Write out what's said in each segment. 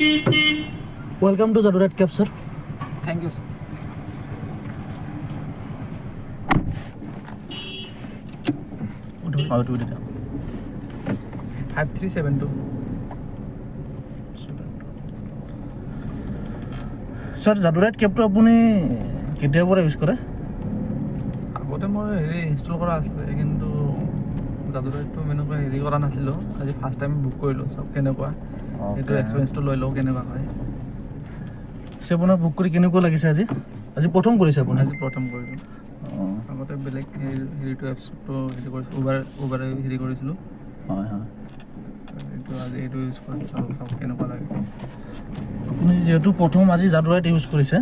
Welcome to Jadu Ride Cab, sir. Thank you, sir. হয়, তেতিয়া 5372। Sir, যাদু ride কেবটো আপুনি কেতিয়াৰ পৰা ইউজ কৰে? আগতে মই হেৰি ইনষ্টল কৰা আছিলে, কিন্তু যাদুৰাইডটো এনেকুৱা হেৰি কৰা নাছিলোঁ। আজি ফাৰ্ষ্ট টাইম বুক কৰিলোঁ। চাওক কেনেকুৱা, সেইটো এক্সপিৰিয়েঞ্চটো লৈ লওঁ কেনেকুৱা হয়। পিছে আপোনাৰ বুক কৰি কেনেকুৱা লাগিছে আজি? আজি প্ৰথম কৰিছে আপুনি? আজি প্ৰথম কৰিলোঁ। আগতে বেলেগ হেৰিটো এপছটো হেৰি কৰিছোঁ, উবাৰ হেৰি কৰিছিলোঁ। হয় হয় এইটো আজি এইটো ইউজ কৰিলোঁ, চাওক চাওক কেনেকুৱা লাগে। আপুনি যিহেতু প্ৰথম আজি যাদু ৰাইড ইউজ কৰিছে,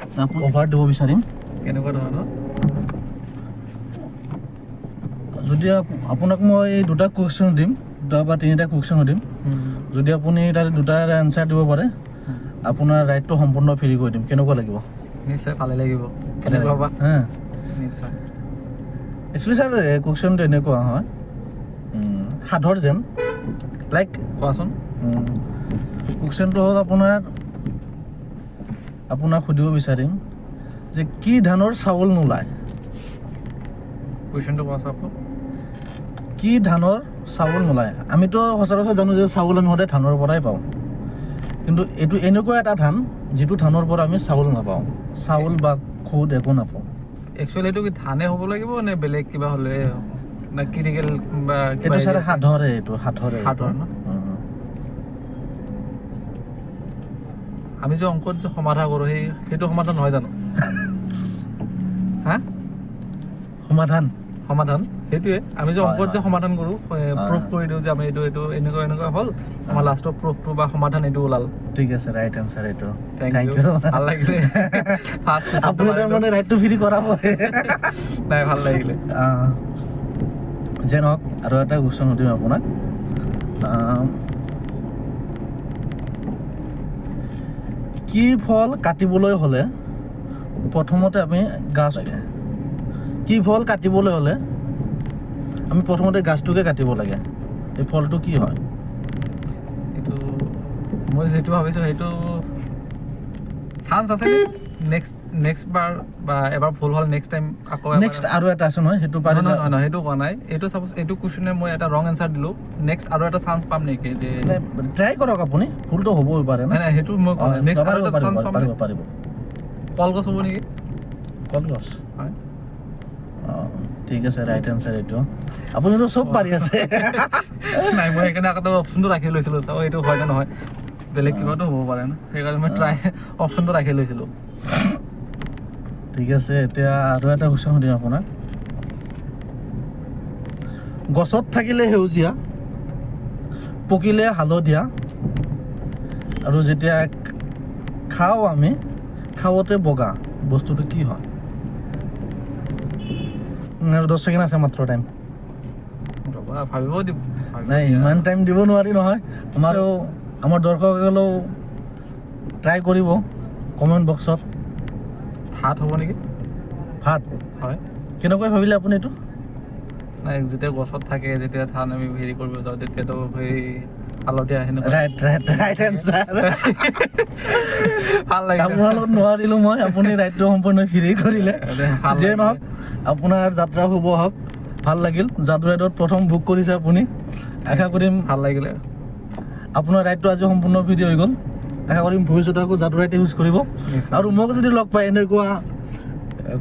আপোনাক অফাৰ দিব বিচাৰিম। কেনেকুৱা ধৰণৰ? যদি আপোনাক মই দুটা কুৱেশ্যন সুধিম, দুটা বা তিনিটা কুৱেশ্যন সুধিম। যদি আপুনি তাৰে দুটা এনচাৰ দিব পাৰে, আপোনাৰ ৰাইডটো সম্পূৰ্ণ ফ্ৰী কৰি দিম। কেনেকুৱা লাগিব? নিশ্চয় ভালে লাগিব। কেনেকুৱা বা? হা। নিশ্চয়। একচুৱেলি ছাৰ, কুৱেশ্যনটো এনেকুৱা হয়, সাধৰ যেন লাইক। কোৱাচোন। কুৱেশ্যনটো হ'ল আপোনাক সুধিব বিচাৰিম যে কি ধানৰ চাউল নোলায়? কুৱেশ্যনটো কোৱাচোন আকৌ। কি ধানৰ চাউল নোলায়? আমিতো সচৰাচৰ জানো যে চাউল আমি সদায় ধানৰ পৰাই পাওঁ, কিন্তু এইটো এনেকুৱা এটা ধান যিটো ধানৰ পৰা আমি চাউল নাপাওঁ, চাউল বা খুদ একো নাপাওঁ। একচুৱেলি এইটো কি ধানে হ'ব লাগিব নে বেলেগ কিবা হ'লে হ'ব? না ক্ৰিটিকেল বা কিবা এইটো ছাৰ হেৰি আছে? সাধৰে, এইটো সাধৰে এইটো। সাধৰ ন? আমি যে অংকত যে সমাধা কৰোঁ, সেইটো সমাধান নহয় জানো? হা? সমাধান। সমাধান সেইটোৱে, আমি যে অংকত যে সমাধান কৰোঁ, প্ৰুফ কৰি দিওঁ যে আমি এইটো এইটো এনেকুৱা এনেকুৱা হ'ল, আমাৰ লাষ্টৰ প্ৰুফটো বা সমাধান এইটো ওলাল। ঠিক আছে, ৰাইট এনচাৰ এইটো। Thank U, ভাল লাগিলে ফাৰ্ষ্ট। আপুনি তাৰমানে ৰাইডটো ফ্ৰী কৰাব। নাই, ভাল লাগিলে। যে নহওক, আৰু এটা কুৱেশ্যন সুধিম আপোনাক। কি ফল কাটিবলৈ হ'লে প্ৰথমতে আমি গাছ লাগে? কি ফল কাটিবলৈ হ'লে আমি প্ৰথমতে গাছটোকে কাটিব লাগে? এই ফলটো কি হয়? এইটো মই যিটো ভাবিছোঁ সেইটো চান্স আছে নেক্সট নেক্সট বাৰ বা এবাৰ ভুল হ'ল, নেক্সট টাইম আকৌ এবাৰ- নেক্সট আৰু এটা আছে নহয়, সেইটো পাৰিলে। নহয়, নহয়, সেইটো কোৱা নাই। এইটো চাপ'জ এইটো কুৱেশ্যনে মই এটা ৰং এনচাৰ দিলোঁ, নেক্সট আৰু এটা চান্স পাম নেকি যে? ট্ৰাই কৰক আপুনি, ভুলটো হ'বই পাৰে ন। নাই নাই, সেইটো মই কোৱা নাই। নেক্সট আৰু পাৰিব। এটা চান্স পাৰিব। পাম? পাৰিব, পাৰিব। কলগছ হ'ব নেকি? কলগছ? হয়। অঁ, ঠিক আছে, ৰাইট এনচাৰ এইটো। আপুনিতো চব পাৰি আছে। নাই, মই সেইকাৰণে আকৌ অপশ্যনটো ৰাখি লৈছিলোঁ, চাওঁ এইটো হয় নে নহয়, বেলেগ কিবাটো হ'ব পাৰে ন। সেইকাৰণে মই ট্ৰাই অপশ্যনটো ৰাখি লৈছিলোঁ। ঠিক আছে, এতিয়া আৰু এটা কুৱেশ্যন সুধিম আপোনাক। গছত থাকিলে সেউজীয়া, পকিলে হালধীয়া, আৰু যেতিয়া খাওঁ আমি, খাওঁতে বগা, বস্তুটো কি হয়? আৰু 10 ছেকেণ্ড আছে মাত্ৰ টাইম। ৰ'বা, ভাবিব দিব। নাই, ইমান টাইম দিব নোৱাৰি নহয়। আমাৰ দৰ্শকসকলেও ট্ৰাই কৰিব কমেণ্ট বক্সত। ভাত হ'ব নেকি? ভাত? হয়। কেনেকৈ ভাবিলে আপুনি এইটো? নাই, যেতিয়া গছত থাকে, যেতিয়া ধান আমি হেৰি কৰিব যাওঁ, তেতিয়াতো সেই হালধীয়া সেনেকুৱা। Right right right answer. ভাল লাগিলে। আপোনাৰ লগত নোৱাৰিলোঁ মই, আপুনি ৰাইডটো সম্পূৰ্ণ ফ্ৰী কৰিলে। ভাল যিয়ে লাগিলে। নহওক, আপোনাৰ যাত্ৰা শুভ হওক। ভাল লাগিল। যাদু ৰাইডত প্ৰথম বুক কৰিছে আপুনি। আশা কৰিম ভাল লাগিলে। আপোনাৰ ৰাইডটো আজি সম্পূৰ্ণ ফ্ৰী হৈ গ'ল। আশা কৰিম ভৱিষ্যতে আকৌ যাদু ৰাইড ইউজ কৰিব। নিশ্চয়। আৰু মোক যদি লগ পায়, এনেকুৱা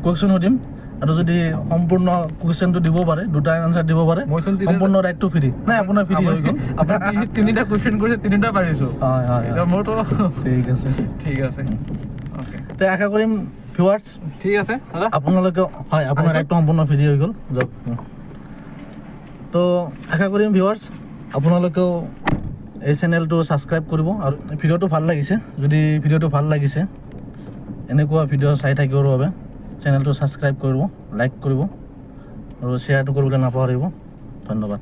কুৱেশ্যন সুধিম আৰু যদি সম্পূৰ্ণ কুৱেশ্যনটো দিব পাৰে, দুটা এনচাৰ দিব পাৰে, মইচোন সম্পূৰ্ণ ৰাইডটো ফ্ৰী। নাই, আপোনাৰ ফ্ৰী হৈ গ'ল। আপুনি তিনিটা কুৱেশ্যন কৰিছে, তিনিটা পাৰিছোঁ। হয় হয় এতিয়া মোৰতো ঠিক আছে। ঠিক আছে, অ'কে। তে আশা কৰিম ভিউৱাৰ্ছ ঠিক আছে দাদা। আপোনালোকে, হয়, আপোনাৰ আহিছোঁ। ৰাইডটো সম্পূৰ্ণ ফ্ৰী হৈ গ'ল, যাওক। তো আশা কৰিম ভিউৱাৰ্ছ, আপোনালোকেও এই চেনেলটো ছাবস্ক্ৰাইব কৰিব আৰু ভিডিঅ'টো ভাল লাগিছে যদি, ভিডিঅ'টো ভাল লাগিছে, এনেকুৱা ভিডিঅ' চাই থাকিবৰ বাবে চেনেলটো ছাবস্ক্ৰাইব কৰিব, লাইক কৰিব আৰু শ্বেয়াৰটো কৰিবলৈ নাপাহৰিব। ধন্যবাদ।